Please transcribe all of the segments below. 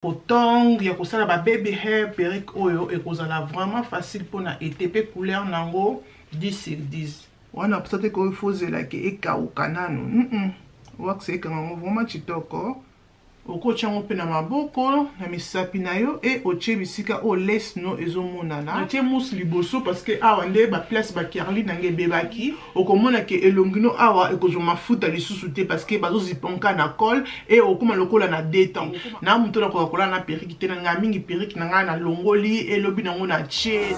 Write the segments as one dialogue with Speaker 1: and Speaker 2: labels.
Speaker 1: Kotong ya kosala ba baby hair, perruque oyo ekozala vraiment facile mpona ete mpe couleur nango 10 sur 10. Wana posa te ko faut zela ke ekauka nanu. Wax ekanga yango vraiment kitoko. Okotia yango mpe na maboko, na misapi na yo, e otie bisika oyo lace no ezomonana. Natie mousse liboso parce que awa nde ba place ba curly na nge ebebaki. Okomona ke elongi no awa ekozwa mafuta lisusu te parce que bazoziponka na colle e okoma lokola na deux temps. Na moto nakoka kolala na perruque te, na ngai mingi perruque na ngai nalongoli elobi nango na tie.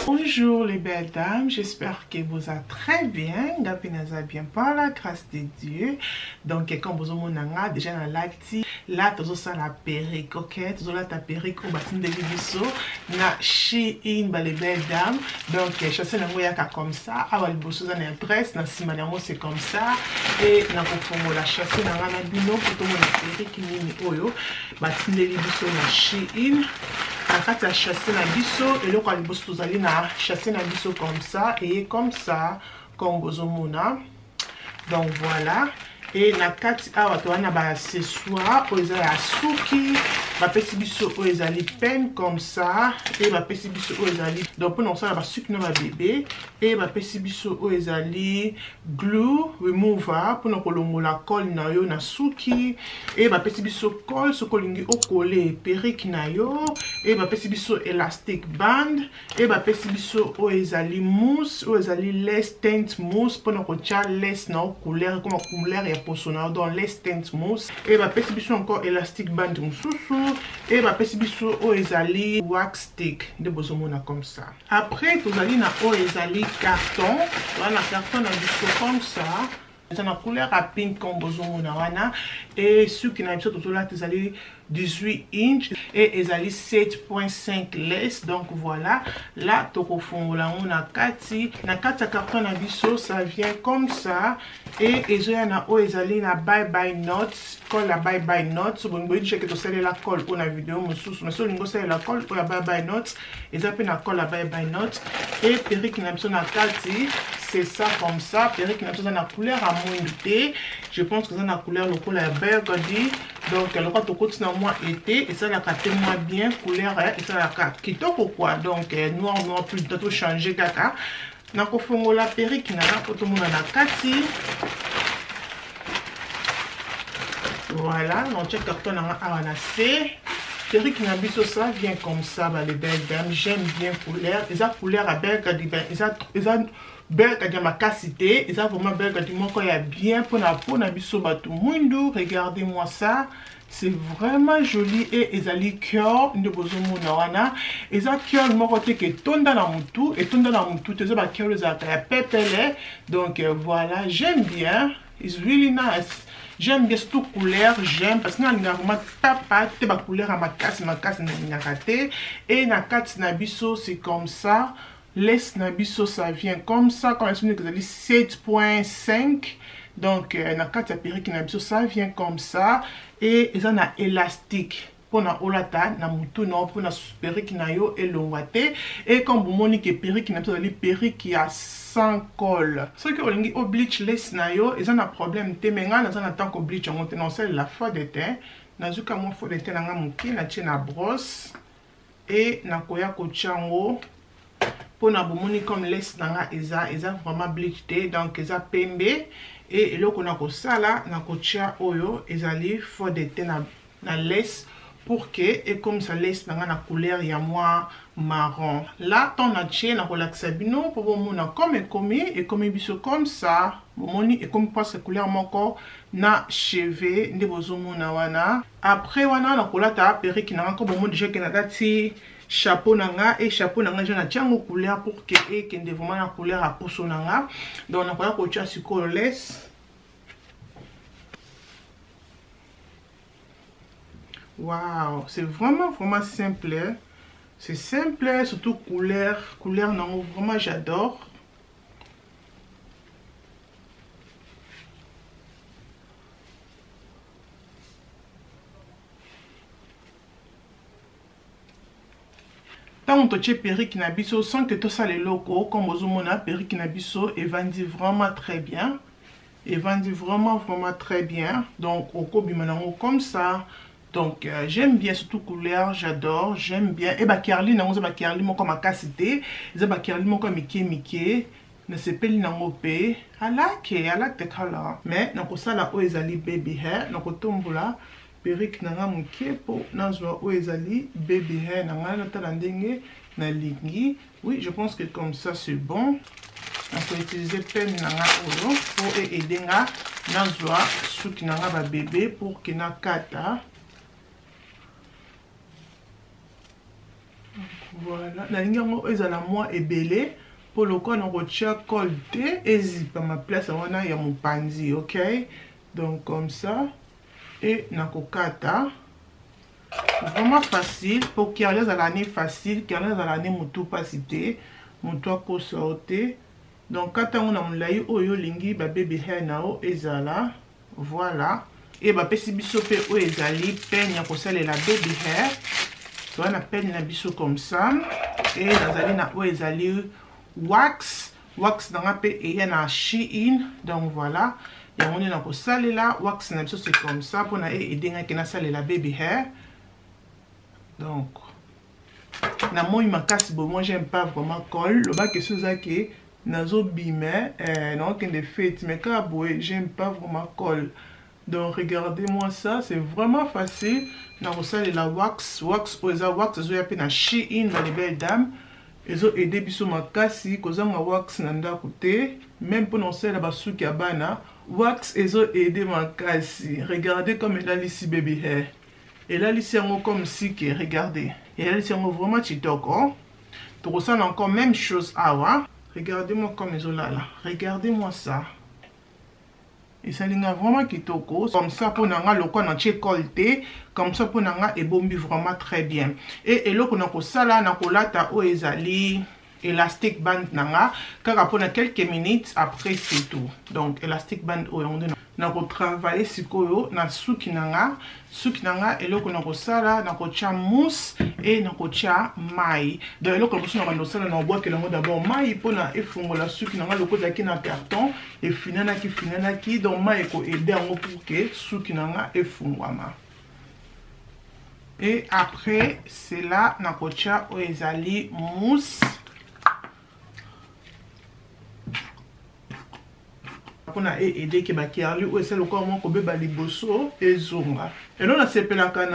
Speaker 1: Bonjour les belles dames, j'espère que vous allez très bien. Nga naza bien par la grâce de Dieu. Donc comme vous avez déjà na lati, là tozosala perruque, OK? Tozolata perruque oyo batindeli biso na Shein ba les belles dames. Donc sachet nango yaka comme ça, awa liboso za na adresse, na nsima nango c'est comme ça. Et na kofongola sachet na nga na bino po tomona perruque nini oyo batindeli biso na Shein. Na kati ya sachet na biso, eloko ya liboso tozali na sachet na biso comme ça, et comme ça comme bozomona. Donc voilà, et na kati awa toza na ba accessoires oyo eza ya suki, bapesi biso oyo ezali peigne comme ça, et bapesi biso oyo ezali donc mpona kosala basuki na babebe, et bapesi biso oyo ezali glue remover mpona kolongola colle na yo na suki, et bapesi biso colle soki olingi okole perruque na yo, et bapesi biso elastic band, et bapesi biso oyo ezali mousse, oyo ezali lace teint mousse mpona kotia lace na yo couleur ekoma couleur ya poso na yo, donc lace teint mousse, et bapesi biso encore elastic band mosusu, et bapesi biso oyo ezali wax stick nde bozomona comme ça. Après tozali na oyo ezali carton, wana carton na biso comme ça, eza na couleur ya pink comme bozomona wana, et suki na biso tozolata ezali 18 inch et ezali 7.5 lace. Donc voilà, là tokofongola yango na kati, na kati ya carton na biso, ça vient comme ça, et ezoya na oyo ezali na bye bye knots, colle ya bye bye knots. Bolingi boyebi ke tosalela colle oyo na video mosusu, mais soki olingi osalela colle oyo ya bye bye knots, eza mpe na colle ya bye bye knots. Et perruque na biso na kati, c'est ça comme ça. Perruque na biso eza na couleur ya mwindu te, je pense que eza na couleur lokola ya burgundy. Donc lokola tokoti na mwa été, esalaka te mwa bien couleur, esalaka kitoko quoi. Donc noir noir plus to changer kaka. Nakofongola perruque na nga po tomona na kati. Voilà, natia carton na nga awa na se. Perruque na biso, ça vient comme ça ba les belles dames. J'aime bien couleur, eza couleur ya burgundy, ben eza burgundy ya makasi te, eza vraiment burgundy moko ya bien mpona biso bato mwindu. Regardez-moi ça, c'est vraiment joli, et ezali curl nde bozomona wana, eza curl moko te ke etonda na mutu, etonda na mutu te, eza ba curl ezalaka ya pepele. Donc voilà, j'aime bien, it's really nice. J'aime bien surtout couleur, j'aime parce que nalingaka vraiment papa te ba couleur ya makasi makasi nalingaka te. Et na kati na biso c'est comme ça, lace na biso ça vient comme ça, quand même ezali 7.5. Donc na kati ya perruque na biso ça vient comme ça, et eza na élastique mpona olata na mutu na yo mpona perruque na yo elongwa te. Et comme bomoni ke perruque na biso ezali perruque ya sans colle, soki olingi obleach lace na yo eza na problème te, mais ngai naza na temps kobleach yango te, na osalela fond de teint. Nazuka mwa fond de teint na ngai moke, natie na brosse et nakoya kotia yango mpona bomoni comme lace na nga eza vraiment bleach te, donc eza pembe. Et eloko na kosala, na kotia oyo ezali fond de teint na lace pour que ekomisa lace na nga na couleur ya mwa marron. Là tant na tie, na kolakisa bino po bomona comme ekomi biso comme ça. Bomoni ekomi presque couleur moko na cheveux nde bozomona wana. Après wana nakolata perruque na nga, comme bomoni déjà ke nalati chapeau na nga, et chapeau na nga déjà natia yango couleur pour que ekende vraiment na couleur ya poso na nga. Donc nakoya kotia sikoyo lace. Wow, c'est vraiment vraiment simple. C'est simple, surtout couleur. Couleur, non, vraiment j'adore. Ntango totie perruque na biso sans que tosala eloko, comme ozomona perruque na biso evandi vraiment très bien, evandi vraiment vraiment très bien. Donc okobima nango comme ça. Donc j'aime bien, surtout couleur, j'adore, j'aime bien. Et ba curly nango eza ba curly moko makasi te, eza ba curly moko mike mike. Nasepeli nango pe, I like it, I like the color. Mais nakosala oyo ezali baby hair, nakotombola perruque nanga moke po nazwa oyo ezali baby hair nanga, natala ndenge nalingi. Oui, je pense que comme ça c'est bon. Nako utiliser peigne nanga oyo po e aider nga nazwa suki nanga ba bébé pour que nakata. Voilà, nalingi yango ezala mwa ebele po lokola nakotia colle te ezipa ma place wana ya mopanzi, ok? Donc comme ça et nakokata. Vraiment facile pour curly ezala ne facile, curly ezala ne mutu pasi te, mutu akosa te. Donc kata yango na molai oyo olingi ba baby hair na yo ezala. Voilà. Et ba pesi biso pe oyo ezali peigne ya kosalela baby hair. Toza na peigne na biso comme ça. Et nazali na oyo ezali wax. Wax nanga pe eya na Shein. Donc voilà. Yango nde na kosalela wax na biso c'est comme ça pona e aider nga ke nasalela baby hair. Donc na moi makasi bo moi j'aime pas vraiment colle. Loba question eza ke nazo bime, na okende fête mais kaka boye j'aime pas vraiment colle. Donc regardez-moi ça, c'est vraiment facile. Na kosalela wax, wax oyo eza wax ezoya pe na Shein ba les belles dames. Ezo aider biso makasi kozanga wax na ndako te, même pona kosalela ba suki ya bana, wax ezo aider makasi. Regardez comme elalisi baby hair. Elalisi yango comme si que regardez. Elalisi yango vraiment kitoko. Tokosala encore même chose awa. Regardez-moi comme ezolala. Regardez-moi ça. Esalinga vraiment kitoko. Comme ça pour nanga lokola na tie colle te, comme ça pour nanga ebombi vraiment très bien. Et eloko na kosala na kolata oyo ezali elastic band nanga kaka pona quelques minutes après c'est tout. Donc elastic band oyo nde na ko travailler sikoyo na suki nanga. Suki nanga eloko na kosala na kotia mousse et na kotia mai. Donc eloko na kosala na kosala na obwakela yango d'abord mai pona efungola suki nanga lokola ezalaki na carton efinanaki finanaki. Donc mai eko aider yango pour que suki nanga efungwama. Et après cela na kotia oyo ezali mousse. Pona e aider ke ba curly oyo esali lokola mwa kobeba liboso ezonga. Elo nasepelaka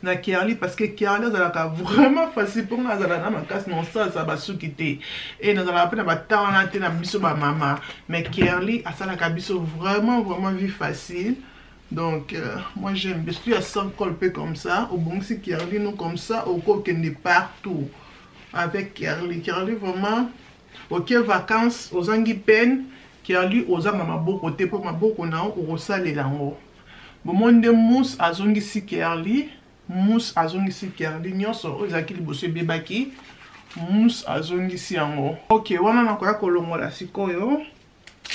Speaker 1: na curly parce que curly azalaka vraiment facile mpo nga azala na makasi na osalisa basuki te. Et nazalaka pe na ba temps wana te na biso ba mama. Mais curly asalaka biso vraiment vraiment vie facile. Donc moi j'aime bien. Surtout ya sans colle pe comme ça, obongisi curly no comme ça, okokende partout avec curly. Curly vraiment ok vacances ozangi peine, curly ozanga maboko te po maboko na yo okosalela yango. Bomoni nde mousse azongisi curly, mousse azongisi curly nyonso oyo ezalaki liboso ebebaki, mousse azongisi yango. Ok, wana nakoya kolongola sikoyo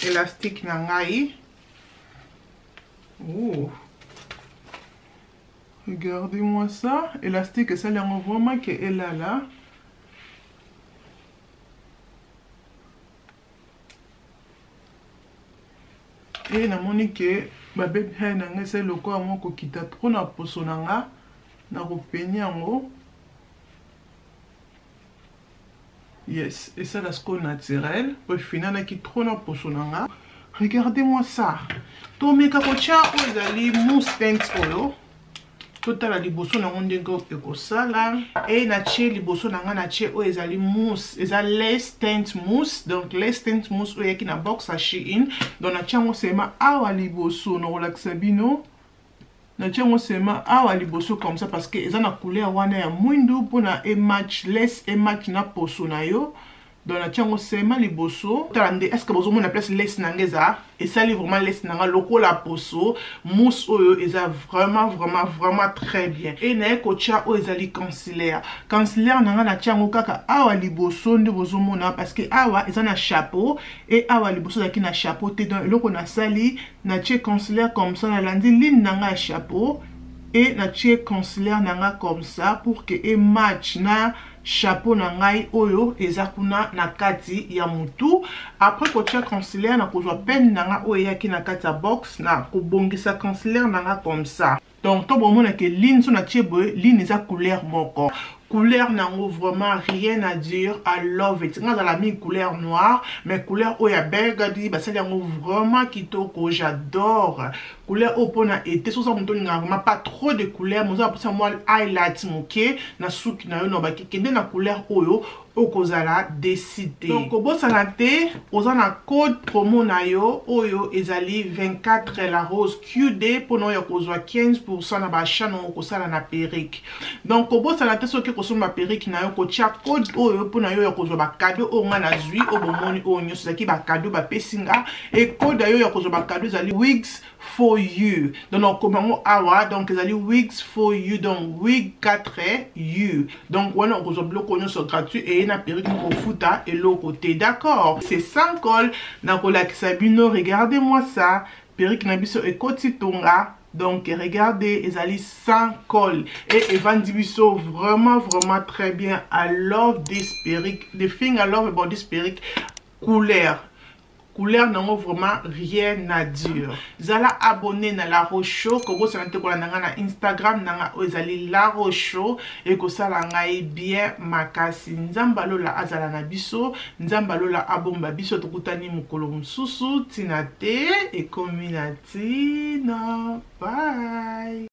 Speaker 1: élastique na ngai. Oh. Regardez-moi ça, élastique esali yango vraiment ke elala. Et namoni ke ba baby hair na ngai esali lokola mwa kokita trop na poso na nga, na kopeni yango. Yes, esala siko naturel, po efinanaki trop na poso na nga. Regardez-moi ça. Tomeka kotia oyo ezali mousse teint oyo. Totala liboso nango ndenge ekosala. Et natie liboso na nga natie oyo ezali mousse, eza lace teint mousse. Donc lace teint mousse oyo eyaki na box ya Shein. Donc natie yango seulement awa liboso, nakolakisa bino. Natie yango seulement awa liboso comme ça parce que eza na couleur wana ya mwindu mpona e match, lace e match na poso na yo. Donc natie yango seulement liboso. Tala nde, est ce que bozomona place lace na nga eza? Esali vraiment lace na nga lokola poso. Mousse oyo eza vraiment vraiment vraiment très bien. E naye kotia oyo ezali concealer. Concealer na nga natia yango kaka awa liboso nde bozomona, parce que awa eza na chapeau e awa liboso ezalaki na chapeau te. Donc eloko nasali, natie concealer comme ça, nalandi ligne na nga ya chapeau e natie concealer na nga comme ça pour que e match na chapeau na ngai oyo eza kuna na kati ya mutu. Après kotia concealer, na kozwa peigne na nga oyo eyaki na kati ya box, na kobongisa concealer na nga comme ça. Donc to bomona ke ligne so natie boye, ligne eza couleur moko. Couleur nango, vraiment rien à dire, I love it. Nga azala mingi couleur noire, mais couleur oyo ya burgundy basali yango vraiment kitoko. J'adore couleur oyo mpona été. Soza moto olingaka vraiment pas trop de couleur, moza bapesa mwa highlight moke na suki na yo, na bakekende na couleur oyo, okozala déçu te. Donc kobosana te, oza na code promo na yo oyo ezali 24 la rose QD mpona oyo kozwa 15% na baachat na okosala na perruque. Donc kobosana te, soki kosomba perruque na yo, kotia code oyo mpona yo ya kozwa bacadeau oyo nga nazwi, oyo bomoni oyo nyonso ezalaki bacadeau bapesi nga. E code ya yo ya kozwa bacadeau ezali wigs for you. Donc nakokoma yango awa. Donc ezali wigs for you, donc wig 4 u. Donc wana okozwa biloko nyonso gratuit eye na perruque moko, kofuta eloko te. D'accord, c'est sans colle. Nakolakisa bino, regardez moi ça, perruque na biso ekoti tonga. Donc regardez, ezali sans colle et evandi biso vraiment vraiment très bien. I love this perruque. The thing I love about this perruque, couleur nango, vraiment rien à dire. Zala abonné na La Roche. Kobosana te kolanda nga na Instagram na nga oyo ezali La Roche. Ekosala ngai bien makasi. Nzambe alola azala na biso, Nzambe alola abomba biso. Tokutani mokolo mosusu. Ntina te ekomi na ntina. Bye.